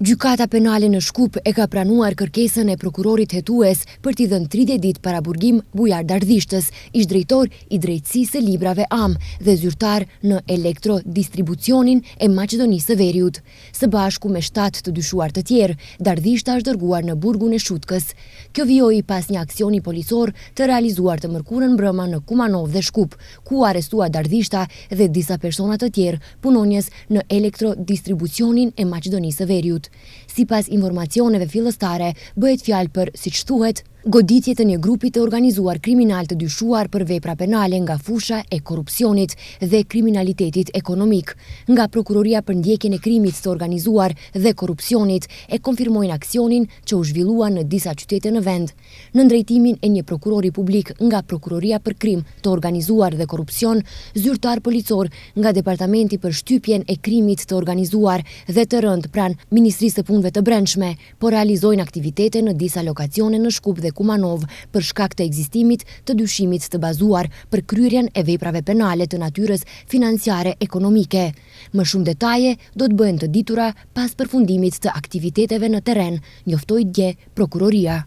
Gjykata Penale në Shkup e ka pranuar kërkesën e prokurorit hetues për t'i dhënë 30 ditë paraburgim Bujar Dardhishtës, ish-drejtor i Drejtësisë së Librave Amë dhe zyrtar në Elektrodistribucionin e Maqedonisë së Veriut. Së bashku me shtatë të dyshuar të tjerë, Dardhishta është dërguar në burgun e Shutkës. Kjo vijoi pas një aksioni policor të realizuar të mërkurën mbrëma në Kumanovë dhe Shkup, ku u arrestua Dardhishta dhe disa persona të tjerë punonjës në Elektrodistribucionin e Maqedonisë së Veriut. Sipas informacioneve fillestare, bëhet fjalë për, siç thuhet, goditje të një grupi të organizuar kriminal të dyshuar për vepra penale nga fusha e korrupsionit dhe kriminalitetit ekonomik. Nga Prokuroria për Ndjekjen e Krimit të Organizuar dhe Korrupsionit e konfirmojnë aksionin që u zhvillua në disa qytete në vend. Nën drejtimin e një prokurori publik nga Prokuroria për Krim të Organizuar dhe Korrupsion, zyrtarë policorë nga Departamenti për Shtypjen e Krimit të Organizuar dhe të Rëndë pranë Ministrisë së Punëve të Brendshme, po realizojnë aktivitete në disa lokacione në Shkup dhe Kumanovë për shkak të ekzistimit të dyshimit të bazuar për kryerjen e veprave penale të natyrës financiare ekonomike. Më shumë detaje do të bëhen të ditura pas përfundimit të aktiviteteve në terren, njoftoi dje Prokuroria.